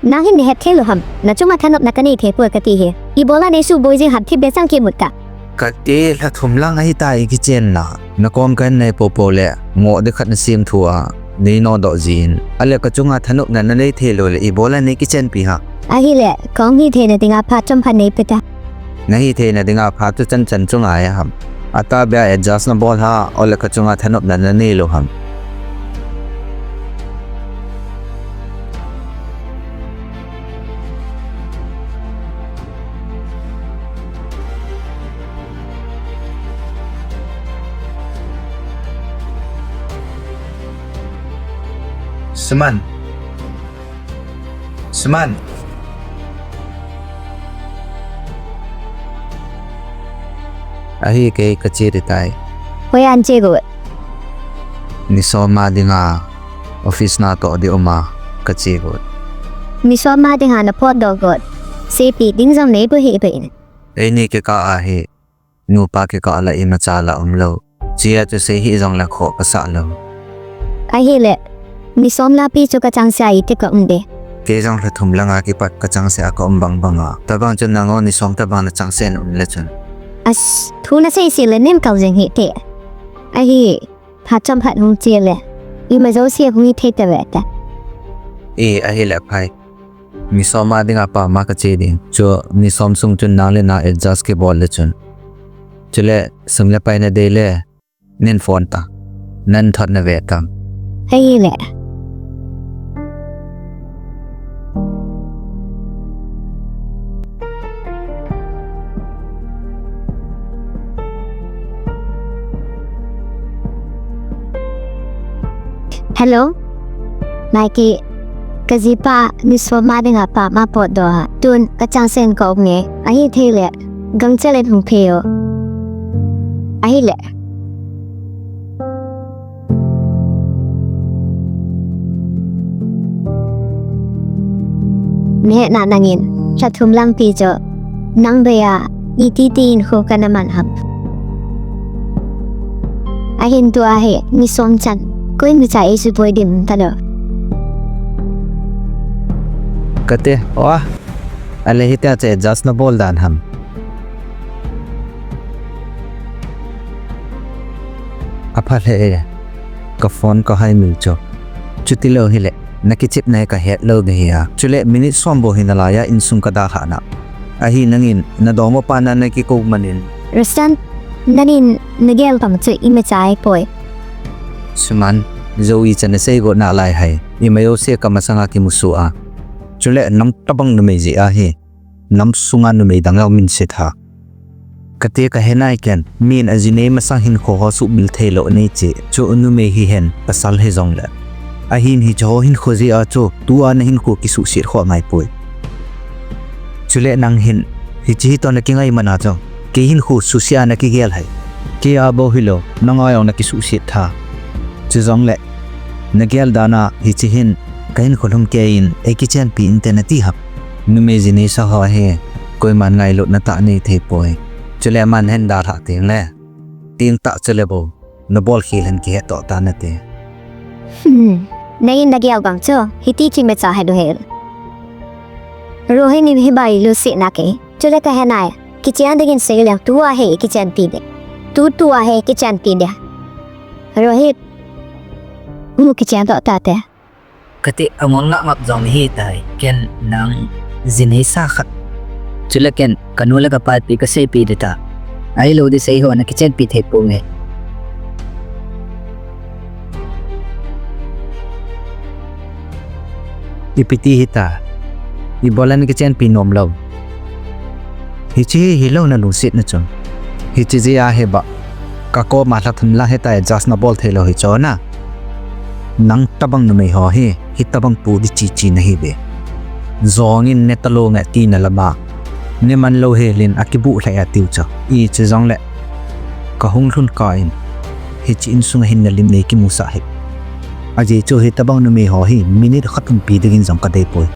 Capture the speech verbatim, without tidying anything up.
Nang hin nahet thei lou ham, nachunga thanopna kanei thei poi kati hi. Ibola neisuboi jing ham thipbeh chang kimut ta. Kati lha thum lang ahitai kichenna. Nakom kahin nei popo le, ngoh ding khat nasem thua, nei nodoh jin. Ahile kachunga thanopna nanei thei lou le, ibola nei kichenpi ham. Ahile, kahung hitheina dinga phat chomkhat neipe ta. Nahi theina dinga phat chu chanchan chu ngai ham. Atahbeh a adjust nabol ham, ole kachunga thanopna nanei lou ham. Suman. Suman. Ahi kei kache ding tai. Hoiya nache got? Ni som a dinga office natoh ding uma kache got. Ni som a dinga napotdoh got. Seipeh ding jong neipeh hih peh in. Eini kikah a hi. Nupa kikah a la imacha la umlou. Chea chu sei hih jongle khoh kasah lou. Ahile, ni som lapi chu kachangseh a iti kaum ding. Kei jong lha thum langa kipat kachangseh a kaum bangbang a. Tobang chun nang o ni som tobang nachangseh na um le chun. As, thu nasei seh le nin kau jeng hih te. Ahi, phat chomkhat hung che le. Ima jouse hung hithei tave ta. E, ahile phai. Ni som a dinga pama kache ding. Chu ni som sung chun nang le nang adjust kibol le chun. Chule sum le pai nadei le, nin phone ta. Nan thot nave tam. Ahile. Hello? Nai kei, kajipa ni som a dinga pama potdoh a. Tun kachangseh in kaum nge. Ahithei le, gangchel in hung phei o. Ahile. Nahetna nangin, lha thum lang pi chu, nang beiya, iti ti in kho kana man ham. Ahin tua hi, ni som chan, koi imacha eisuboi ding talou. Kati, o. Ahile hitia chu adjust nabol dan ham. Apha lheh e, ka phone kahai mil chu. Chutilou hile, nakichepna hi kahet lou ding ahi a. Chule minute som bou hi nalai a insung kadalhah na. Ahi nangin, nadongmapa na nakikou manin. Rustan, nangin nagel bang chu imacha ahipoi. Suman, Joey chan nasei got nalai hai. Ima jouse kamasanga kimusuh a. Chule nang tobang numei jeh ahi. Nam sunga numei dang jong min se tha. Kati kahe nai ken, min ajinei masang hinkho ho suhmil theilou anei che, chu numei hihen, pasal hijongle. Ahin hiche ho hinkho jeh a chu, tua nahinkho kisuhset khoh ngaipoi. Chule nang hin, hiche hi toh nakingai mana chu, kei hinkho suhset a nakigel hai. Kei a bou hilou, nanga jong nakisuhset tha. Chujongle, nagel dan a, hiche hin, kahinkho lhum kei in, eikichenpi inte nati ham. Numei jineisa ho hi, koiman ngailutna tah nei theipoi. Chule aman ahin dalhah tengle, tengtah chule bou, nabol khel hen kihettoh tan nate. Hmm, nangin nagel bang chu, hiti kimacha het u hel. Rohit in hibai lutset na kei, chule kahe nai, kichen dingin seileng tua hi kichenpi ding. Tu tua hi kichenpi ding. Rohit, mu kichentoh tate. Kati angol ngap ngap jong hitai, ken nang jineisa khat. Chule ken, kanu le kapa ti kaseipeh ding ta. Ahilou ding sei ho nakichenpi thei ponge. Ipi ti hita, ibola nakichenpi nomlou. Hiche hi hilou nalungsetna chu. Hiche jeh ahi ba. Kakoma lha thum lang hitia adjust nabol theilou hi chu na. Nang tobang numei ho hi, hitobang pu ding chichi nahiuve. Jong in ne talou nge tina lama. Ne manlou helin akibuh lheh e atiu chu. Ichu jongle. Kahung lhun kah in. Hiche insunga hin nalim nei kimusah hi. Ajeh chu hitobang numei ho hi, minute khat umpi dingin jong kadeipoi.